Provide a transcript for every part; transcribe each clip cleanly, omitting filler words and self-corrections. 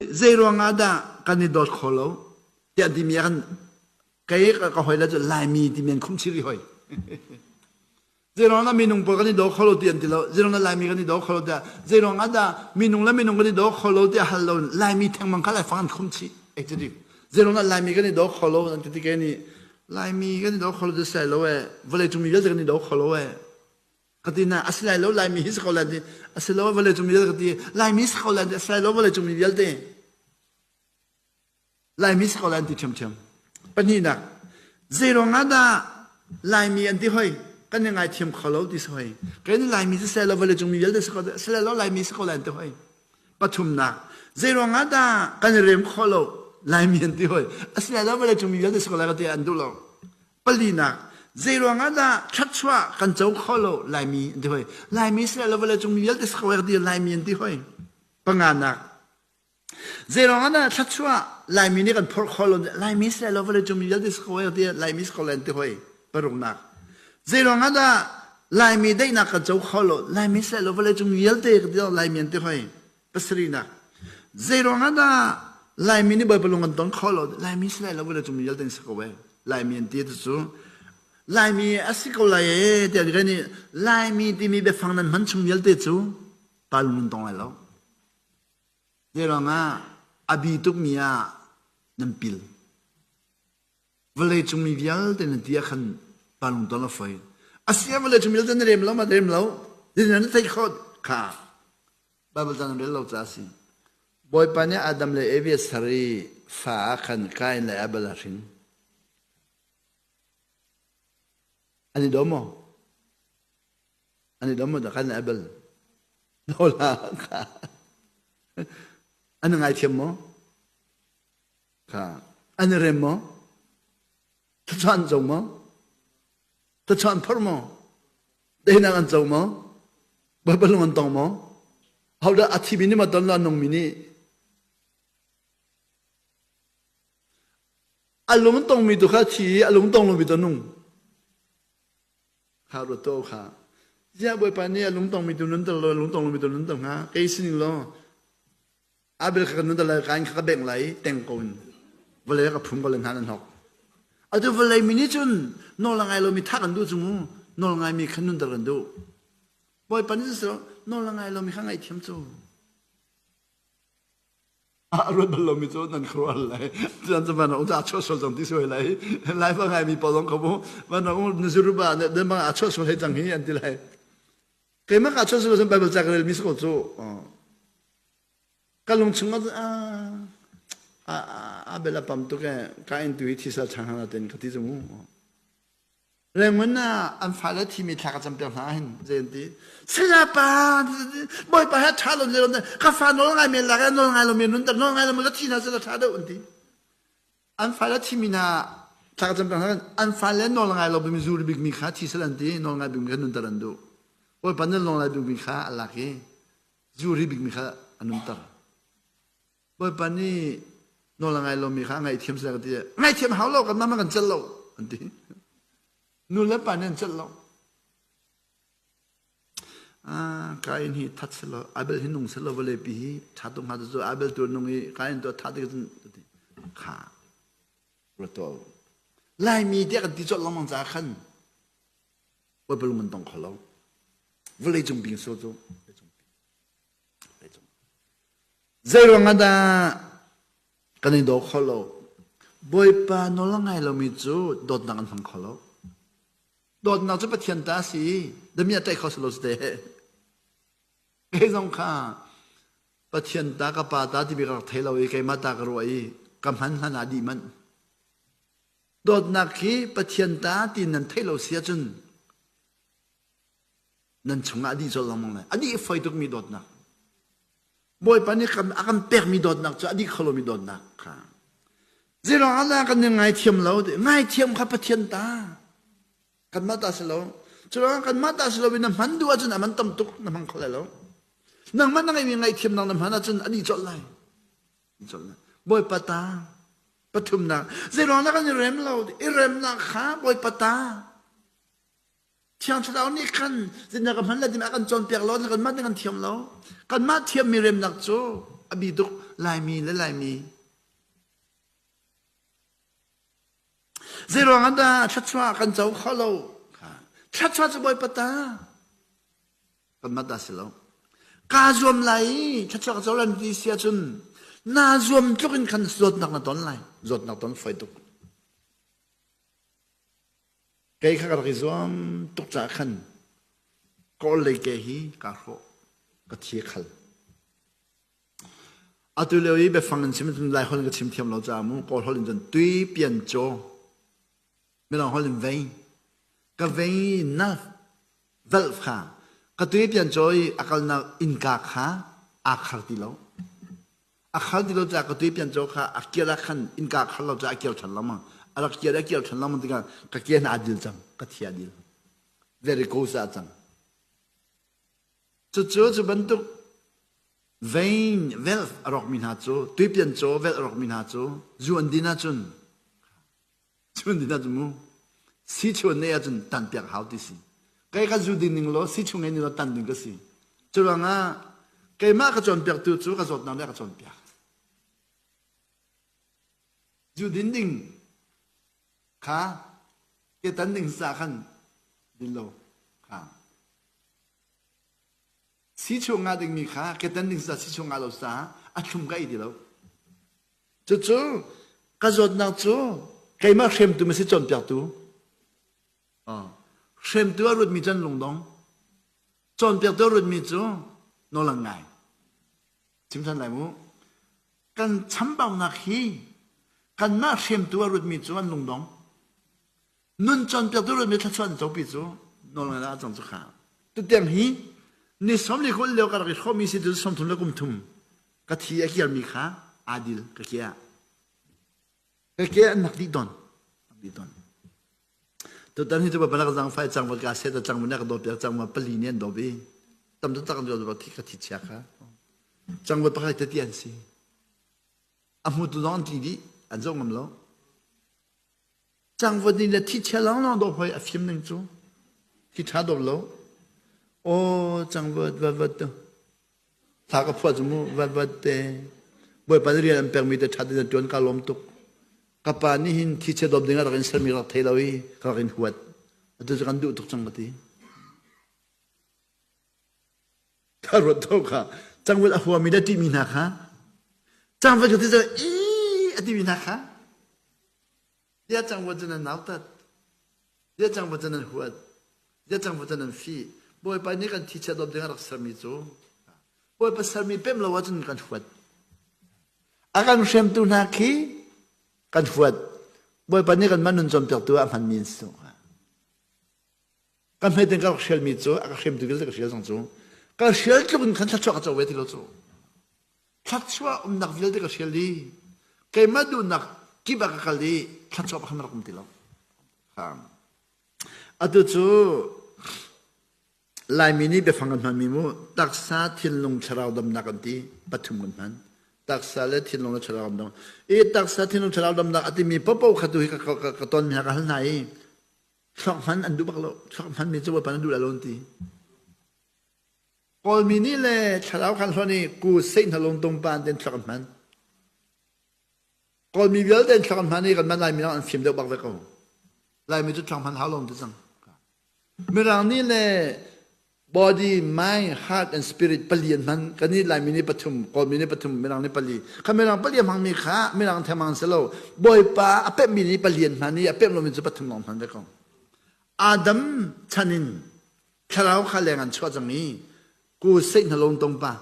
Zei ruangah dah kan i dawt kho lo tiah timi ah kan kei ka hoi le cu Laimi timi an khumh chih rih hoi. Zei ruangah dah minung pawl kan i daw kho lo ti an ti lo. Zei ruangah Laimi kan i daw kho lo tiah zei ruangah dah minung le minung kan i daw kho lo tiah hal lo Laimi thengmang kha Laifang an khumh chih. Ei cu dik. Zei ruangah Laimi kan i daw kho lo an ti ti ke nih Laimi kan i daw kho lo ti sai lo eh vawlei cung mi vialte kan i daw kho lo eh ka ti na a si lai lo Laimi hi si ko lai ti a si lo vawlei cung mi vialte ka ti Laimi si ko lai ti a si lai lo vawlei cung mi vialte Laimi si ko lai an ti ṭhiamṭhiam pahnihnak zei ruangah dah Laimi an ti hoi kan i ngaithiam kho lo ti si hoi kan i Laimi si seh lo vawlei cung mi vialte si ko si lai lo Laimi si ko lai an ti hoi pathumnak zei ruangah dah kan i rem kho lo Laimi an ti hoi a si lai lo vawlei cung mi vialte si ko lai ka ti an duh lo Palinak, zei ruangah dah thluachuah kan co kho lo Laimi an ti hoi. Laimi si lo vawlei cung mi vialte si ko ti Laimi an ti hoi. Panganak, zei ruangah dah thluachuah Laimi nih kan phorh kho lo Laimi si lo vawlei cung mi vialte si ko ti Laimi si ko an ti hoi. Paruknak, zei ruangah dah Laimi daihnak kan co kho lo Laimi si lo vawlei cung mi vialte ti Laimi an ti hoi. Pasarihnak, zei ruangah dah Laimi nih Bawipa lung an ton kho lo? Laimi si lai lo vawlei cung mi vialte an si ko e. Laimi an ti cu Laimi a si ko lai e tiah kan nih Laimi timi biafang nan hman chung vialte cu pa lung nan tong lai lo. Zei ruangah a bi tukmi ah nan pil. Vawlei cung mi vialte nan ti ah khan pa lung ton a foi. A si ah vawlei cung vialte na rem lo ma rem lo. Nan theih khawh kha. Baibal caan an rel lo caah a si. Bawipa nih Adam le Evi a ser i fa ah khan Kain le Abel a hrin. An i daw maw? An i daw maw dah Kain le Abel? Daw hlah kha. An i ngaithiam maw? Kha. An i rem maw? Thluachuah an co maw? Thluachuah an phorh maw? Daihnak an co maw? Bawipa lung an tong maw? Hodah a thimi nih ma ton lo a nungmi nih? A lung tongmi tu kha thi i a lung tong lomi tu nung. Kha ruat to kha. Ziah Bawipa nih a lung tongmi tu nun ter lo, a lung tong lomi tu nun ter hnga? Kei sining law Abel kha kan nun lai kain kha ka bengh lai teng ko in vawlei ka phum ko le hna nan hok atu vawlei mi nih cun nawl a ngai lomi thah kan duh cu mu nawl ngai mi kha nunter kan duh bawipa nih siseh nawl a ngai lomi kha ngaihthiam cu a ruat bal lomi cu nan khuaruah lai cun cu van um a chuah sual cang ti suai lai lai fa ngai mi pawl zong kho mu van um nuzuruba ne den bang a chuah sual hei cang hi an ti lai keimah ka chuah sual bible ca ka rel mi si ko cu Ka lung chungah a bel a pam tuk ee ka in tu hi thisal chang hna ten ka ti cu mu. Rengun ah an fale thimi thla ka campiak hna hin zei an ti saya pa bawipa he ṭha lo le ka fa nawl ngai men lak nawl ngai lo men nun ter nawl ngai lo ka thi hna sila ṭha deuh an ti an fale thimi hna thla ka campiak hna an fale nawl ngai lo bimi zuri bik mi kha thi sel an ti nawl ngai bik mi kha nun ter an duh bawipa nih nawl ngai bik mi kha a lak i zuri bikmi kha a nunter. Bawipa nih nawl a ngai lomi kha a ngaihthiam seh ka ti. Ngaihthiam hau lo kan mah kan celh lo an ti. Nu le pa nih an celh lo. Ah, Kain hi that selaw Abel hi nung selaw vawlei pi hi tha tuk hnga cu Abel tu nung i Kain tu tha tik cun kha ruat Laimi tiah kan ti colh lengmang caah khan Bawipa lung an tong kho lo. Vawlei cung bing so cu Zei ruangah dah kan i daw kho lo? Bawipa nawl a ngai lomi cu dawtnak an hmang kho lo. Dawtnak cu Pathian ta a si i damiah ṭaih kho si lo si te. Kei zong kha Pathian ta ka pa ta timi ka rak thei lo i keimah ta ka ruah i ka hman hlan ah dih manh. Dawtnak hi Pathian ta ti nan theih lo si ahcun nan chungah a dih colh lengmang lai. A dih foi tukmi dawtnak. Bawipa nih a kan pekmi dawtnak cu a dih kho lomi dawtnak kha. Zeiruang ah kan ngaithiam lo? Ngaithiam kha Pathian ta. Kanmah ta si lo. Curuangah kanmah ta si lo in na hman duh ahcun a man tam tuk na hmang kho lai lo. Nangmah na ngeihmi ngaihthiamnak na hman ahcun a dih colh lai. Bawipa ta. Pathumnak. Zeiruang dah kan i rem lo? I remnak kha Bawipa ta. Thiang Thlarau nih khan zeitindah ka hman lai timi a kan cawnpiak lo, kanmah nih kan thiam lo. Kanmah thiammi remnak cu A bi tuk Laimi le Laimi. Zeiruang ah dah thluachuah kan co kho lo? Thluachuah cu Bawipa ta. Kanmah ta si lo. Kaa zuam lai i thluachuah ka co lan ti si ahcun naa zuam tluk in khan zawtnak na ton lai. Zawtnak ton fawi tuk. Kei kha ka rak i zuam tuk caah khan kawl lei ke hi kaa hrawh. Ka thi a khal. Atu lio i biafang in chim cun Lai holh in ka chim thiam lo caah mu Kawl holh in cun tui pian caw Mirang holh in vei ka vei na valve kha ka tui pian caw i a kalnak innka kha aa khar ti lo. A khar ti lo caah ka tui pian caw kha a kial ah khan innka a khar lo caah a kial ṭhan lengmang. A rak kial a kial ṭhan lengmang tikah ka ke hna aa dil cang, ka thi aa dil. Varicose ah cang. Cucu cu bantuk vein velh a rawkmi hna cu tuipian caw velh a rawkmi hna cu zu an din ahcun zu an din ahcun mu si chuan nei ahcun tan piak hau ti si. Kei ka zu din ning law si chung ngei ning law tan ding ka si. Cu ruangah keimah ka cawnpiaktu cu ka zawtnak nih a ka cawnpiak. Zu din ding kha ke tan ding sa khan din lo kha Si chung nga dingmi kha ketan ding sa si chung nga lo sa a thlum ka ei ti lo. Cucu ka zawtnak cu keimah hremtu ma si cawnpiaktu. Oh. Hremtu a ruatmi cu an lungdong. Cawnpiaktu a ruatmi cu nawl an ngai. Chim than lai mu. Kan chambaunak hi kanmah hremtu a ruatmi cu an lungdong. Nun cawnpiaktu ruatmi thluachuah an copi cu nawlngai ah a cang cu kha. Tutiang hi ni som li kul lio ka rak i hrawmmi si cu 30 le kum thum ka thi a kirmi kha aa dil ka ke ah. Ka ke an nak dih don. Dih don. Tutan hi cu balak zang fai cang ka set cang na ka dawt piak cang ma pali ni an dawp i tam tak an dawt thi ka thi chia kha. Cangvut pakhat te ti an si. A hmutu zong an tli dih an zoh ngam lo. Cangvat nih le thichia lawnglawng dawh hoi a fim ning cu thi ṭha dawh lo. Aw cangvat vatvat tu thla ka phuah cu mu vatvat te Bawipa nih rian an pekmi te ṭha tein na ṭuan ka lawm tuk. Ka pa nih hin thichia dawp ding a rak in sermi rak thei lo i ka rak in huat. Atu cu kan duh tuk cang ka ti. Ka ruat to kha cangvat a huami le ṭihmi hna kha cangvat ka ti cang i a timi hna kha Zia cangvat cu nan nautat. Zia cangvat cu nan huat. Zia cangvat cu nan fih. Bawipa nih kan thichiat dawp ding a rak sermi cu Bawipa sermi pem lo ahcun kan huat. A kan hremtu hna khi kan huat. Bawipa nih kanmah nun cawnpiaktu ah a hmanmi an si. Ka hmet in ka rak hrialmi cu a ka hremtu vialte ka hrial cang cu. Ka hrial tluk in khan thluachuah ka co ve ti lo cu. Thluachuah umnak vialte ka hrial i keimah duhnak kip ah ka kal i thluachuah pakhat rak um ti lo. Atu cu Laimi nih biafang kan hmanmi mu taksa thinlung thlarau damnak kan ti pathum kan hman. Taksa le thinlung le thlarau damnak. I taksa thinlung thlarau damnak a timi popo kha tu hi ka, ka, ka ton mi ha ka hal hna i thluak hman an duh bak lo thluak hman mi cu Bawipa nan duh lai lo an ti Kawlmi nih le thlarau khan hlonh i ku seih hna lung tung pa an ten thluak an hman Kawlmi vialte an thluak an hman i kan man Laimi an fim deuh bak ve ko Laimi cu thluak hman hau lo ti cang Mirang nih le body, mind, heart and spirit pali an hman. Kan nih Laimi nih pathum, Kawlmi nih pathum, Mirang nih pali. Kha Mirang pali a hmangmi kha Mirang theng hmang si lo. Bawipa a pemhmi nih pali an hman i a pemh lomi cu pathum lawng hman ve ko. Adam chan in thlarau kha leng an chuah cang i ku seih hna lung tong pa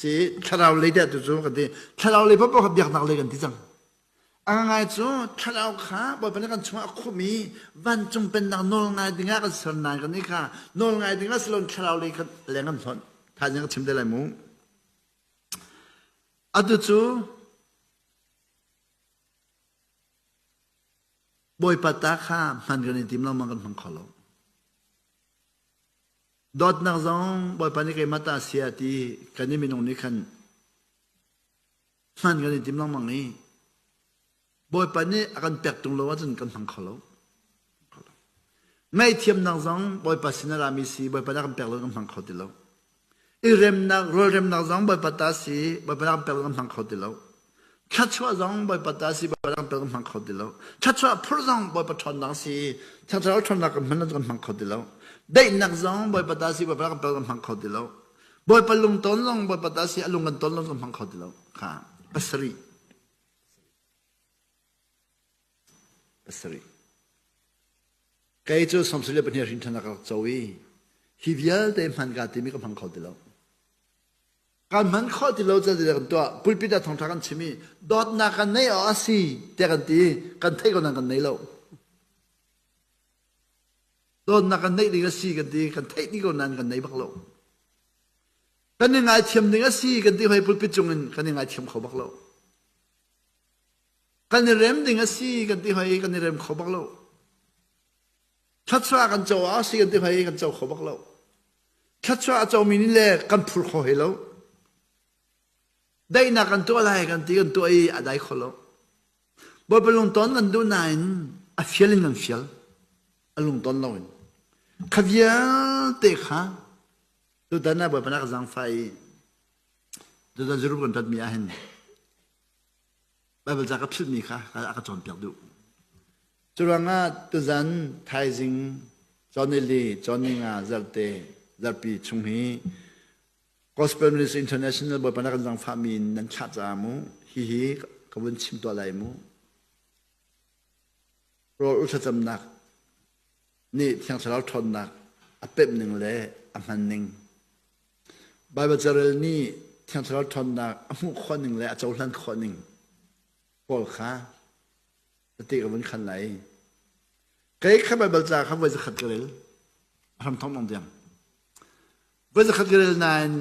Si thlarau lei dah tu cu kan ti. Thlarau lei paoh kha biaknak lei kan ti cang. A ngai cu thlarau kha Bawipa nih kan chungah a khumh i vancung pennak nawl ngai dingah kan ser nain kan nih kha nawl ngai dingah si loin thlarau lei kha leng kan hlonh. Thaizing ka chim te lai mu. Atu cu Bawipa ta kha hman kan i tim lo ma kan hmang kho lo. Dawtnak zong Bawipa nih keimah ta a si a ti kan i minung nih khan hman kan i tim lengmang i Bawipa nih a kan pek tung lo ahcun kan hmang kho lo. Ngaihthiamnak zong Bawipa sin a rami si Bawipa nih a kan pek lo kan hmang kho ti lo. I remnak, rualremnak zong Bawipa ta si, Bawipa kan pek kan hmang kho ti lo. Thluachuah zong Bawipa ta si, Bawipa kan pek kan hmang kho ti lo. Thluachuah phurh zong Bawipa ṭhawnnak si, Thiang Thlarau ṭhawnnak kan hman kan hmang kho ti lo. Daihnak zong Bawipa ta si, Bawipa kan pek kan hmang kho ti lo. Bawipa lungton zong Bawipa ta si, a lung kan ton lo kan hmang kho ti lo. Kha pasarih. Pasarih. Kei cu 72 hrin ṭhan ka rak co i hi vialte hman ka timi ka hmang kho ti lo. Kan hman khawh ti lo ca kan tuah pulpit ah thawngṭha kan chim i dawtnak kan nei awk a si tiah kan ti kan theih ko nain kan nei lo. Dawtnak kan neih ding a si kan ti kan theih dih ko nain kan nei bak lo. Kan i ngaithiam ding a si kan ti hoi pulpit cungin kan i ngaithiam kho bak lo. Kan i rem ding a si kan ti hoi kan i rem kho bak lo. Thluachuah kan co a si kan ti hoi kan co kho bak lo. Thluachuah a comi nih le kan phur kho hoi lo. Daihnak kan tuah lai kan ti kan tuah i a dai kho lo. Bawipa lungton kan duh nain a fial in kan fial. A lungton loin. Kha vialte kha tutan ah Bawipa na ka zaangfah i tutan Jerusalem kan ṭanmi ah hin Baibal ca ka philhmi kha a ka cawnpiak duh. Curuangah tuzan thaizing cawnili cawnninga zarte zarpi chung hi Gospel Ministry International Bawipa na kan zangfahmi in nan thlah caah mu hihi ka vun chim tuah lai mu. Rawl ul thlacamnak nih Thiang Thlarau ṭhawnnak a pemh ning le a hman ning Baibal carel nih Thiang Thlarau ṭhawnnak a hmuh khawh ning le a cohlan khawh ning pawl kha tete ka vun khan lai. Kei kha Baibal ca kha voi zakhat ka rel. A hram thong dong tiang. Voi zakhat ka rel nain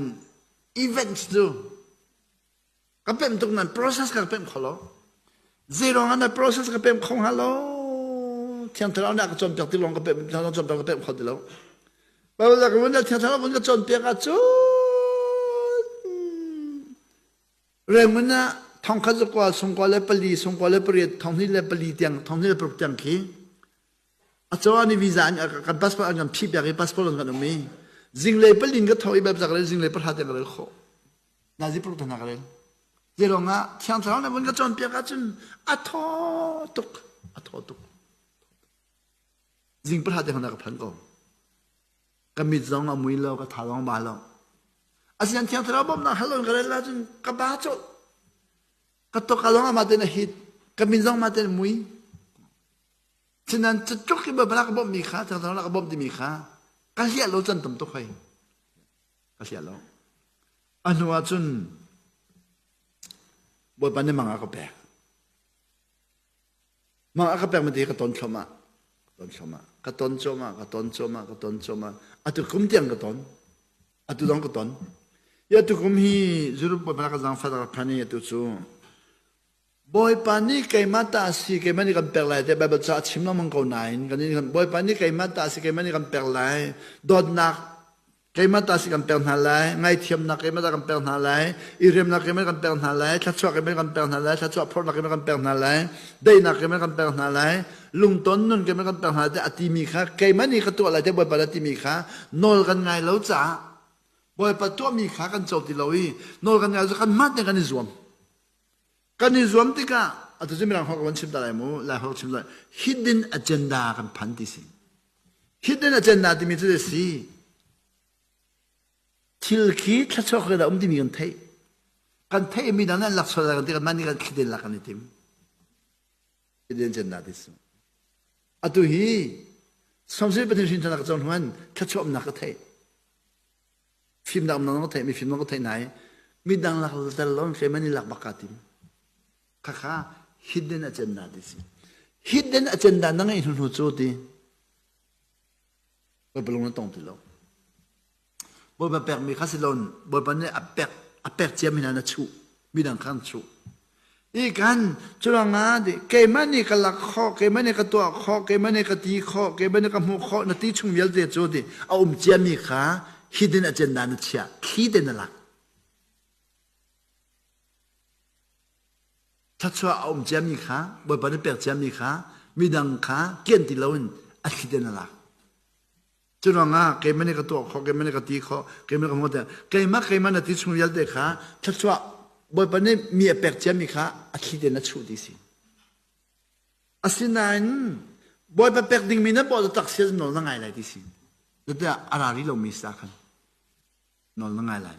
events cu Ka pemh tuk nan process ka pemh kho lo. Zeiruang ah na process ka pemh kho hnga lo? Thiang Thlarau nih a ka cawnpiak ti lawng ka pemh, Thiang Thlarau cawnpiak ka pemh kho ti lo. Bible ka vun Thiang Thlarau vun ka cawnpiak ahcun Rengun ah thongkhat zakua sungkua le pali sungkua le pariat thonghnih le pali tiang thonghnih le paruk tiang khi a cawah nih visa an kan passport an kan phih piak i passport an kan um i zinglei palin ka tho i Bible ca ka rel zinglei pahra tiang ka rel khawh. Nazi paruk hna ka rel. Zeiruang ah Thiang Thlarau nih vun ka cawnpiak ahcun a thaw tuk, a thaw tuk. Zing pahra te hna ka phan ko. Ka mit zong a mui lo, ka tha zong ba lo. Asian Thiang Thlarau bawmhnak hal ka rel ahcun ka ba colh. Ka tok a zong amah tein a hit. Ka min zong mah tein a mui. Sinan cutluk i Baibal ka bawmhmi kha, Thiang Thlarau ka bawmh timi kha, ka hliah lo can tam tuk hoi. Ka hliah lo. A hnu ah cun Bawipa nih mang a ka pek. Mang a ka pek mi ka ton thluahmah. Ka ton thluahmah. Ka ton cuahmah, ka ton cuahmah, ka ton cuahmah. Atu kum tiang ka ton. Atu zong ka ton. I atu kum hi Europe Bawipa ka zaangfah ka phan i atu cu Bawipa nih keimah ta a si, keimah nih kan pek lai tiah Baibal ca a chim lengmang ko nain kan in Bawipa nih keimah ta a si, keimah nih kan pek lai, dawtnak keimah ta si kan pek hna lai, ngaithiamnak keimah ta kan pek hna lai, i remnak keimah kan pek hna lai, thluachuah keimah kan pek hna lai, thluachuah phorhnak keimah kan pek hna lai, daihnak keimah kan pek hna lai, lungton nun keimah kan pek hna lai tiah a timi kha keimah nih ka tuah lai tiah Bawipa nih a timi kha nawl kan ngai lo caah Bawipa tuahmi kha kan co ti lo i nawl kan ngai lo kan mah tein kan i zuam. Kan i zuam tikah atu cu mirang holh ka van chim ta lai mu, lai holh chim lai. Hidden agenda kan phan ti si. Hidden agenda timi cu si. Thil khi thluachuah khi dah um timi kan theih. Kan theih mi dang nih an lak sual lai kan ti kan mah nih kan hidden lak kan i tim. Hidden agenda ti si. Atu hi Samson Pathian hrin ka cong hnuan thluachuah umnak ka theih. Fimnak um na theih mi fimnak ka theih nai midang lak tel lo hle man i lak bak ka tim. Khakha hidden agenda ti si. Hidden agenda na ngeih hnu hnu cu ti. Bawipa lung na tong ti lo. Bawipa pek mi kha si lon Bawipa nih a pek a pek cia mi hna na chuh midang kha an chuh. I kan curangah keimah nih ka lak khawh, keimah nih ka tuah khawh, keimah nih ka ti khawh, keimah nih ka hmuh khawh na ti chung vialte cu ti a um ciami kha hidden agenda na chiah, thli te na lak. Thluachuah a um ciami kha, Bawipa nih pek ciami kha midang kha kian ti loin a thli te na lak. Cu ruangah keimah nih ka tuah khawh, keimah nih ka ti khawh, keimah nih ka hmuh tiah keimah keimah na ti chung vialte kha thluachuah Bawipa nih mi a pek ciami kha a thli tein a chuh ti si. Asinain Bawipa pek dingmi na bawh tak sia nawl na ngai lai ti si. Zeitiah a ra rih lomi sa khan nawl na ngai lai.